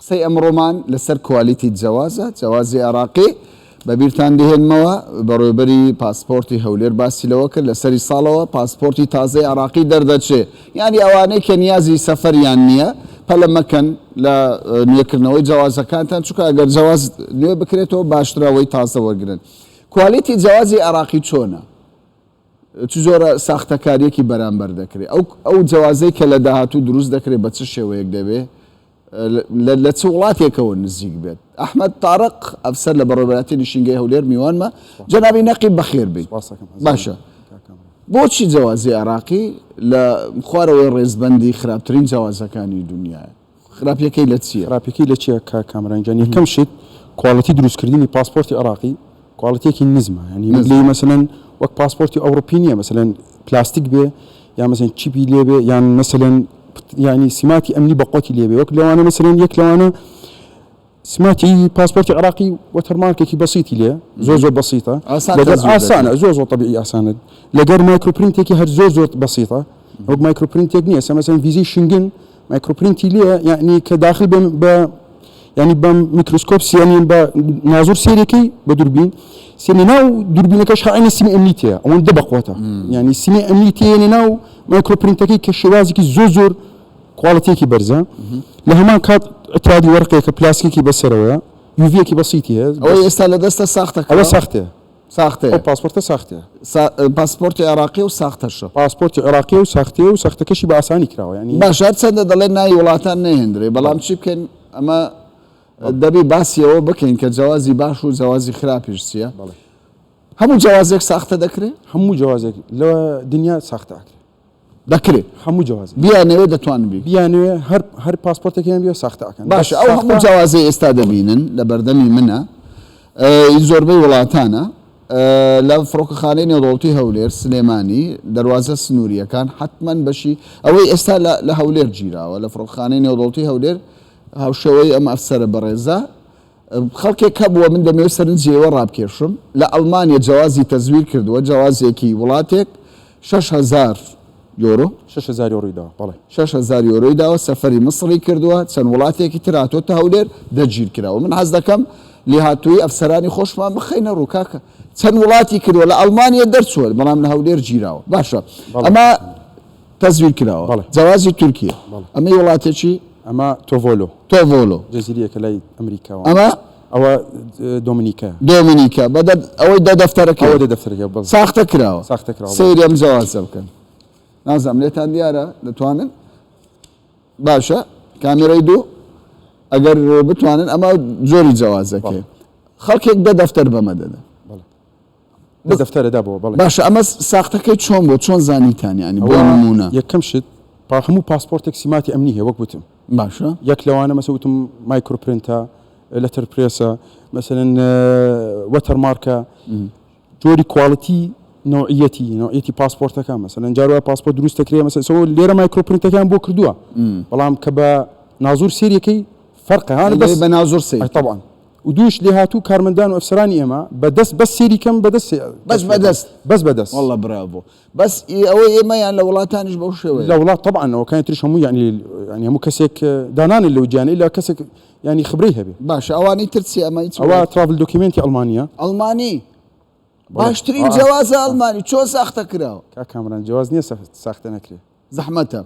قسەی ئەمڕۆمان لەسەر کوالیتی جەوازە، جەوازی عێراقی، بەبیرتان دەهێنمەوە بەڕێوەبەری پاسپۆرتی هەولێر باسی لەوە کرد لە سەری ساڵەوە پاسپۆرتی تازەی عێراقی دەردەچێ، یانی ئەوانەی کە نیازی سەفەریان نییە پەلە مەکەن لە نوێکردنەوەی جەوازەکانتان، چونکە ئەگەر جەواز نوێ بکرێتەوە باشترە ئەوەی تازە وەرگرن. کوالیتی جەوازی عێراقی چۆنە؟ چ جۆرە ساختەکارییەکی بەرامبەر دەکرێت؟ ئەو ئەو جەوازەی کە لە داهاتوو دروست دەکرێت بە چ شێوەیەک دەبێ؟ لە چ وڵاتێکەوە نزیک بێت؟ ئەحمەد تارق ئەفسەر لە بەڕێوەبەرایەتی نشینگەی هەولێر میوانمە. جەنابی نەقیب بەخێر بێیت. باشە بۆچی جەوازی عێراقی لە خوارەوەی ڕێزبەندی خراپترین جەوازەکانی دنیایە؟ خراپیەکەی لە چییە؟ خراپیەکەی لە چییە کاک کامەران گیان؟ یەکەم شت quality دروستکردنی پاسپۆرتی عێراقی quality یەکی نزمە یانی لێی مەسەلەن وەک پاسپۆرتی ئەوڕۆپی نییە مەسەلەن پلاستیک بێ یان مەسەلەن chip ی لێ بێ یان مەسەلەن یانی سیماتی ئەمنی بەقوەتی لێ بێ وەک لەوانە مەسەلەن یەک لەوانە سماتی پاسپۆرتی عێراقی watermark ێکی بەسیتی لێ زۆر زۆر بەسیتە لەگەر ئاسانە زۆر زۆر تەبیعی ئاسانە لەگەر microprint ێکی هەر زۆر زۆر بەسیتە وەک microprint ێک نییە سەمەسەن ڤیزەی شنگن microprint ی لێ یعنی کە داخل بێ بە ینی بە میکرۆسکۆپ سیانی بە نازور سێرەکەی بە دووربین سێنی ناو دووربینەکەش هەعنی سیمی ئەمنی تێ ئەوەندە بەقوتە ینی سیمی ئەمنی تێنە ناو microprint ەکەی کە شێوازێکی زۆر زۆر quality ێکی بەرزە لە هەمان کات ئەتوانی وەرقێکە پلاستیکی بەسەرەوەیە UV یەکی بەسیتی هەیە. ئەوەی ئێستا لە دەستە ساختە کراوە؟ ئەوە ساختەیە. ساختەیە. ئەو پاسپۆرتە ساختەیە. پاسپۆرتی عێراقیە و ساختەشە. پاسپۆرتی عێراقیە و ساختەیە و ساختەکەشی بە ئاسانی کراوە یانی. باشە هەرچەندە دەڵێن ناوی وڵاتان نەهێندرێ بەڵام چی بکەین ئەمە دەبی باسی ئەوە بکەین کە جەوازی باش و جەوازی خراپیش چییە؟ هەموو جەوازێک ساختە دەکرێ؟ هەموو جەوازێک لە دنیا ساختە ئەکرێ. دەکرێ هەموو جەوازێک بیانەوێ دەتوانن بی بیانەوێ هەر هەر پاسپۆرتێکیان بێ ساختە ئەکەن باشە ئەو هەموو جەوازەی ئێستا دەبینن لە بەردەمی منە زۆربەی وڵاتانە لە فڕۆکەخانەی نێودەوڵەتی هەولێر سلێمانی دەروازە سنووریەکان حتمما بەشی ئەوەی ئێستا لە هەولێر گیراوە لە فڕۆکەخانەی نێودەوڵەتی هەولێر هاوشێوەی ئەم ئەفسەرە بەڕێزە خەڵکێک هەبووە من دەمەوێت سەرنجی ئێوە ڕابکێشم لە ئەڵمانیا جەوازی تەزویر کردووە جەوازێکی وڵاتێک 6000 یۆرۆ. 6000 یۆرۆی داوە بەڵێ. 6000 یۆرۆی داوە سەفەری میسڕی کردووە چەند وڵاتێکی تر هاتۆتە هەولێر دەستگیر کراوە من حەز دەکەم لێهاتوویی ئەفسەرانی خۆشمان بخەینە ڕوو کاکە چەند وڵاتی کردووە لە ئەڵمانیا دەرچووە بەڵام لە هەولێر گیراوە باشە ئەمە تەزویر کراوە جەوازی تورکیە ئەمەی وڵاتێکی؟ ئەمە تۆڤۆلۆ. تۆڤۆلۆ. جەزیرەیەکە لای ئەمریکاوە. ئەمە؟ ئەوە دۆمینیکا. دۆمینیکا بە دە ئەوەی دە دەفتەرەکەی. ئەوە دە دەفتەرەکەی بەڵێ. ساختە کراوە. ساختە کراوە. سەیری ئەم جەوازە بکەن. نازانم لێتان دیارە دەتوانن؟ باشە کامێرەی دوو ئەگەر بتوانن ئەمە جۆری جەوازەکەی. خەڵکێک دە دەفتەر بەمە دەدەن. بەڵێ. دە دەفتەرە دابەوە بەڵێ. باشە ئەمە ساختەکەی چۆن بووە چۆن زانیتان یانی بۆ نموونە؟ یەکەم شت پا هەموو پاسپۆرتێک سیماتی ئەمنی هەیە وەک وتم. باشە. یەک لەوانە مەسە وتم microprint ە، letterpress ە، مەسەلەن watermark ە، جۆری quality نەوعیەتی نەوعیەتی پاسپۆرتەکە مەسەلەن جار وایە پاسپۆرت دروست دەکرێ مەسەلەن سەوە لێرە microprint ەکەیان بۆ کردووە بەڵام کە بە نازور سێریەکەی فەرقە هان بەس بە نازور سەیر طبعا و دووش لێهاتوو کارمەندان و ئەفسەرانی ئێمە بە دەست بەس سێری کەم بە دەست بەس بە دەست بەس بە دەست واللە براڤۆ بەس ئی ئەوەی ئێمە یان لە وڵاتانیش بەو شێوەیە لە وڵات طبعا ئەوەکانی تریش هەموو یانی یانی هەموو کەسێک دانانێت لەو جیانە ئیلا کەسێک یانی خبرەی هەبێ. باشە ئەوانەی تر چی ئەمە هیچ ئەوە travel document ی ئەڵمانیە. ئەڵمانی باشترین جەوازە ئەڵمانی چۆن ساختە کراوە؟ کاک کامەران جەواز نییە ساختە نەکرێ. زەحمەتە.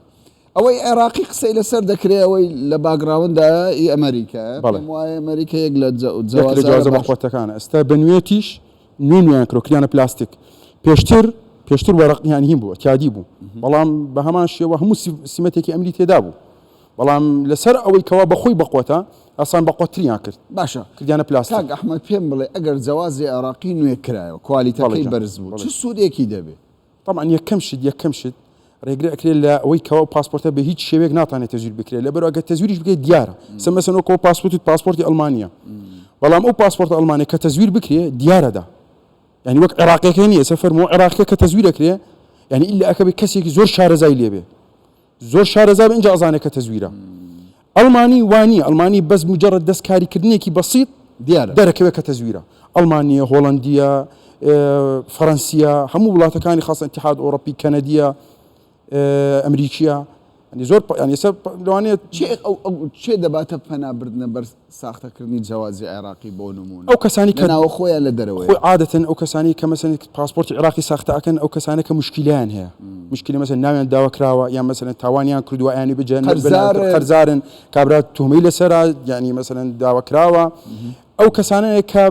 ئەوەی عێراقی قسەی لەسەر دەکرێ ئەوەی لە background دایە ئی ئەمەریکایە پێم وایە ئەمەریکا یەک لە جەوازە بەقوەتەکانە ئێستا بە نوێتیش نوێ نوێیان کرۆ کریانە پلاستیک پێشتر پێشتر وەرەق یان هین بوو تیادی بوو بەڵام بە هەمان شێوە هەموو سیمەتێکی ئەمری تێدا بوو بەڵام لەسەر ئەوەی کەوا بەخۆی بەقوەتە ئاسان بەقوەتریان کرد باشە کردیانە پلاستیک کاک ئەحمەد پێم بڵێ ئەگەر جەوازی عێراقی نوێ کرایەوە quality ەکەی بەرز بوو چ سوودێکی دەبێ؟ تەبعەن یەکەم شت یەکەم شت ڕێگرە ئەکرێت لە ئەوەی کەوا ئەو پاسپۆرتە بە هیچ شێوەیەک ناتوانێت تەزویر بکرێت لەبەر ئەگەر تەزویریش بکرێت دیارە سە مەسەن وەکو پاسپۆرتت پاسپۆرتی ئەڵمانیە بەڵام ئەو پاسپۆرتە ئەڵمانیە کە تەزویر بکرێت دیارە دا یعنی وەک عێراقیەکە نییە سە فەرموو عێراقیە کە تەزویر ئەکرێ یعنی ئیلا ئەکە بێ کەسێکی زۆر شارەزای لێبێ زۆر شارەزا بێ ئینجا ئەزانێ کە تەزویرە. ئەڵمانی وا نییە، ئەڵمانی بەس موجەڕەد دەستکاریکردنێکی بەسیت دیارە. دەرەکەوێ کە تەزویرە. ئەڵمانییە، هۆڵەندییە، فەرەنسییە، هەموو وڵاتەکانی خاصە ئیتیحاد ئۆڕۆپی، کەنەدییە، ئەمریکییە. ینی زۆر ینی ئێستا لەوانەیە چێ ئەو ئەو چێ دەباتە پەنا بردنە بەر ساختەکردنی جەوازی عێراقی بۆ نموونە ئەو کەسانی لە کە ناوەخۆ یان لە دەرەوەیە؟ خۆی عادەتەن ئەو کەسانی کە مەسەلەن پاسپۆرتی عێراقی ساختە ئەکەن ئەو کەسانە کە موشکیلەیان هەیە موشکیلە مەسەلەن ناویان داوا کراوە یان مەسەلەن تاوانیان کردووە ئەیانی بجە قەرزارن. قەرزارن کابرا توهمەی لەسەرە یعنی مەسەلەن داوا کراوە ئەو کەسانەیە کە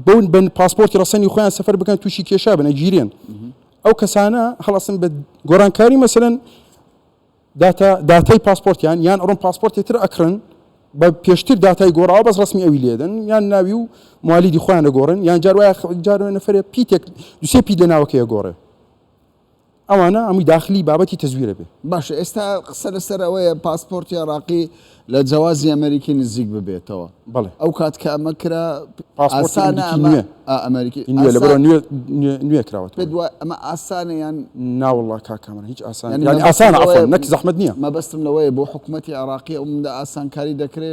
بەو بە پاسپۆرتی ڕەسەنی خۆیان سەفەر بکەن تووشی کێشە بن ئەگیرێن ئەو کەسانە هەڵەسن بە گۆڕانکاری مەسەلەن داتا داتای پاسپۆرتیان یان ئەڕۆن پاسپۆرتێ تر ئەکڕن بە پێشتر داتای گۆڕاوە بەس ڕسمی ئەوی لێدەن یان ناوی و موالیدی خۆیان دەگۆڕن یان جار وایە جار وایە نەفەرێ پیتێک دوسێ پیت لە ناوەکەی ئەگۆڕێ ئەوانە هەمووی داخلی بابەتی تەزویرە بێ. باشە ئێستا قسە لەسەر ئەوەیە پاسپۆرتی عێراقی لە جەوازی ئەمەریکی نزیک ببێتەوە. بەڵێ. ئەو کات کە ئەمە کرا پاسپۆرتی ئاسانە ئەمریکی ئەمە نوێ. ئا ئەمەریکی نوێ لەبەرەوە ئاسان نوێ نوێ نوێ کراوەتەوە. پێت وایە ئەمە ئاسانە یان ناوەڵا کاک کامەران هیچ ئاسان یانی یانی مەبەستم ئاسانە لەوەیە عەفوەن نەک زەحمەت نییە. مەبەستم لەوەیە بۆ حکومەتی عێراقی ئەوەندە ئاسانکاری دەکرێ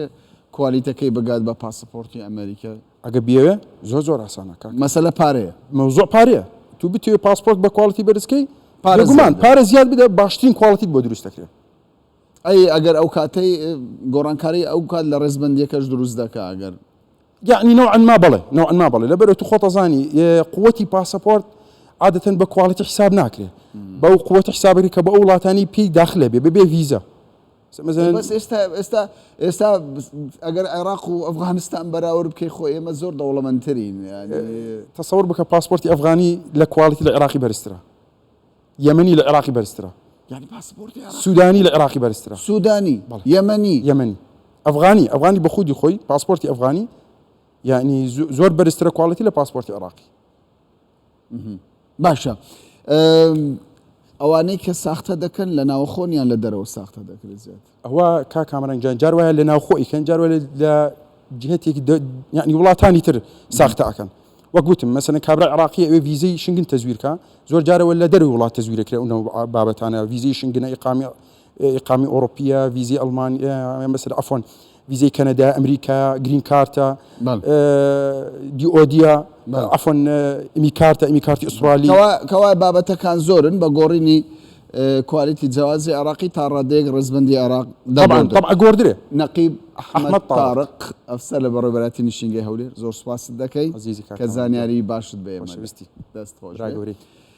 کوالیتەکەی بگات بە پاسپۆرتی ئەمەریکا؟ ئەگەر بیەوێ زۆر زۆر ئاسانە کاک. مەسەلە پارەیە. مەوزوع پارەیە تو بتەوێ پاسپۆرت بە quality بەرز کەی پارە بێگومان زیاد بدە. پارە زیاد بدە باشترین quality ت بۆ دروست دەکرێ. ئەی ئەگەر ئەو کاتەی گۆڕانکاری ئەو کات لە ڕێزبەندیەکەش دروست دەکا ئەگەر. یەعنی نەوعەن ما بەڵێ نەوعەن ما بەڵێ لەبەرئەوە تو خۆت ئەزانی قوتی پاسەپۆرت عادەتەن بە quality حساب ناکرێ بەو قوتە حساب دەکرێ کە بۆ ئەو وڵاتانەی پێی داخلە بێ بەبێ ڤیزە مەسەلەن بەس ئێستا ئێستا ئێستا ئەگەر عێراق و ئەفغانستان بەراورد بکەی خۆ ئێمە زۆر دەوڵەمەندترین یانی. تەسەور بکە پاسپۆرتی ئەفغانی لە quality لە عێراقی بەرزترە. یەمەنی لە عێراقی بەرزترە. یانی پاسپۆرتی عێراقی. سودانی لە عێراقی بەرزترە. سودانی، بەڵێ. یەمەنی. یەمەنی. ئەفغانی، ئەفغانی بە خودی خۆی پاسپۆرتی ئەفغانی یانی زۆر بەرزترە quality لە پاسپۆرتی عێراقی. باشە ئەوانەی کە ساختە دەکەن لە ناوەخۆن یان لە دەرەوە ساختە دەکرێت زیاتر؟ ئەوە کاک کامەران گیان جار وایە لە ناوخۆ ئیکەن جار وایە لە جهتێکی یعنی وڵاتانی تر ساختە ئەکەن وەک وتم مەسەلەن کابرا عراقی ئەوێ ڤیزەی شنگن تەزویر کا زۆر جارەوە لە دەروی وڵات تەزویرە کرێ ئەو بابەتانە ڤیزەی شنگنە ئیقامی ئیقامی ئەوروپیە ڤیزەی ئەڵمانیا مەسەلەن عەفوەن ڤیزەی کەنەدا ئەمریکا green card ە دی ئۆدیە عەفوەن ئیمی کارتە ئیمی کارتی ئوسترالی. کەوا بابەتەکان زۆرن بە گۆڕینی quality جەوازی عێراقی تا ڕادەیەک ڕیزبەندی عێراق دەگۆڕدرێت. تەبعەن ئەگۆڕدرێ. نەقیب ئەحمەد تارق ئەفسەر لە بەڕێوەبەرایەتی نشینگەی هەولێر زۆر سوپاست دەکەین کە زانیاری باشت بە ئێمە دا. دەست خۆش بێ.